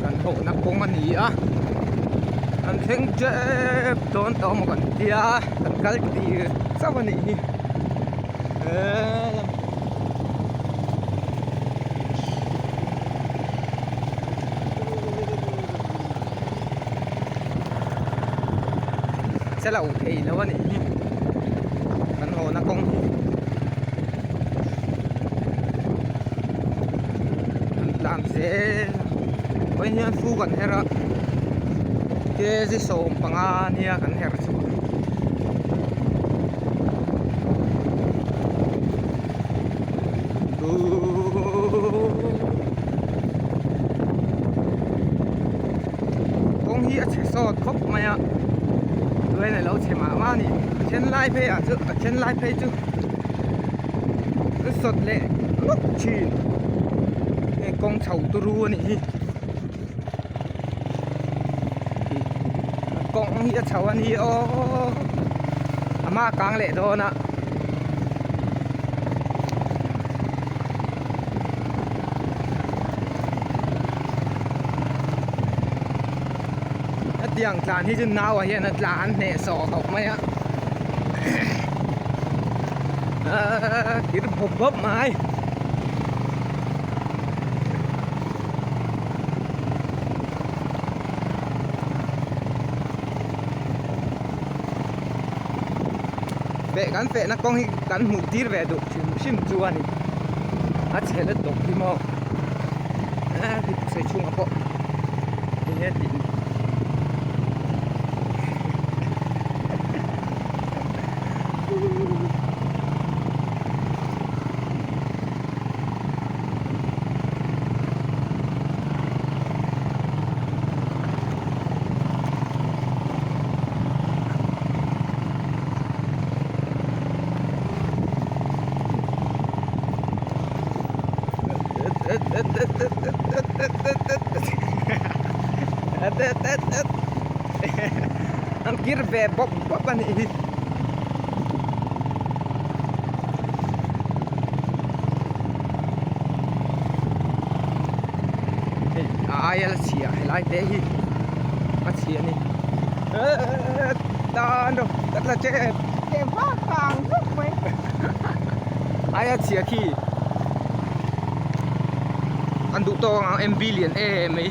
kan hawhna kawng a ni a kan thleng tep dawn tawh maw kan tia kan kal tir chauh a nih hi eee. Che lo thei lo a nih hi kan hawhna kawng hi kan tlan zel a vawiin hian fu kan her a kg 15 nia kan her chhuah. Kawng hi a chhe sawt khawp mai a chuan a lo chhe mah mah a ni a then lai phei ah chu a then lai phei chu an sawt leh nawk thin hei kawng chho turu a nih hi kawng hi a chho a ni aw a hma kang leh dawn a. Hetiang tlan hi chu nau ah hian a tlan hneh sawh khawp mai a aaa kir bawp bawp mai. Feh kan fehna kawng hi kan hmuh tir ve duh hrim hrim chu a ni a chhe lutuk hi maw eee sawi chhungah pawh enge tih ni. An kir ve bawp bawp a nih hi. Hei a aia la chhia helai te hi a chhia a ni tan rawh ka tla tep Kem vak vang vek mai aia chhia khi an duh tawk ang MB lian em mai.